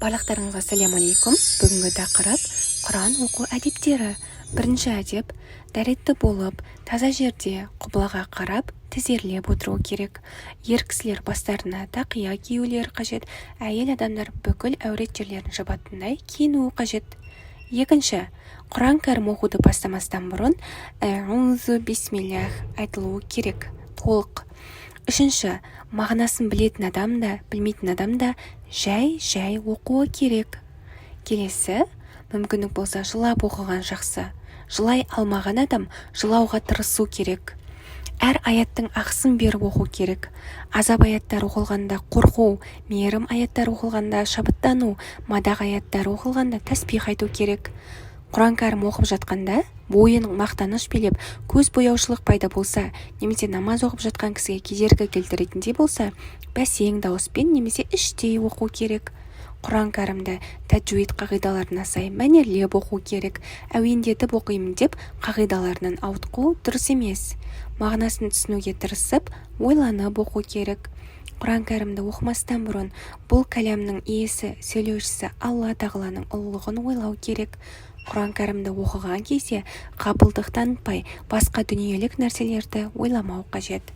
Барлықтарыңызға сәлем алейкум! Бүгінгі тақырып: Құран оқу әдептері. Бірінші әдеп: дәретті болып, таза жерде, құбылаға қарап, тізерлеп отыру керек. Ер кісілер бастарына тақия киюлері қажет, әйел адамдар бүкіл әурет жерлерін жабатындай киінуі қажет. Екінші, Құран Кәрім оқуды бастамастан бұрын «Әғузу бисмиллях» айтылуы керек толық. Үшінші, мағынасын білетін адам да, білмейтін адам да жай-жай оқуы керек. Келесі, мүмкіндік болса, жылап оқыған жақсы. Жылай алмаған адам жылауға тырысу керек. Әр аяттың ақысын беріп оқу керек. Азап аяттары оқылғанда қорқу, мейірім аяттары оқылғанда шабыттану, мадақ аяттары оқылғанда тәсбих айту керек. Құран Кәрім оқып жатқанда бойын мақтаныш билеп, көз бояушылық пайда болса немесе намаз оқып жатқан кісіге кедергі келтіретіндей болса, бәсең дауыспен немесе іштей оқу керек. Құран Кәрімді тәджуид қағидаларына сай мәнерлеп оқу керек. Әуендетіп оқимын деп, қағидаларынан ауытқу дұрыс емес. Мағынасын түсінуге тырысып, ойланып оқу керек. Құран Кәрімді оқымастан бұрын бұл кәләмнің иесі, сөйлеушісі Алла Тағаланың ұлылығын ойлау керек. Құран Кәрімді оқыған кезде ғапылдық танытпай, басқа дүниелік нәрселерді ойламау қажет.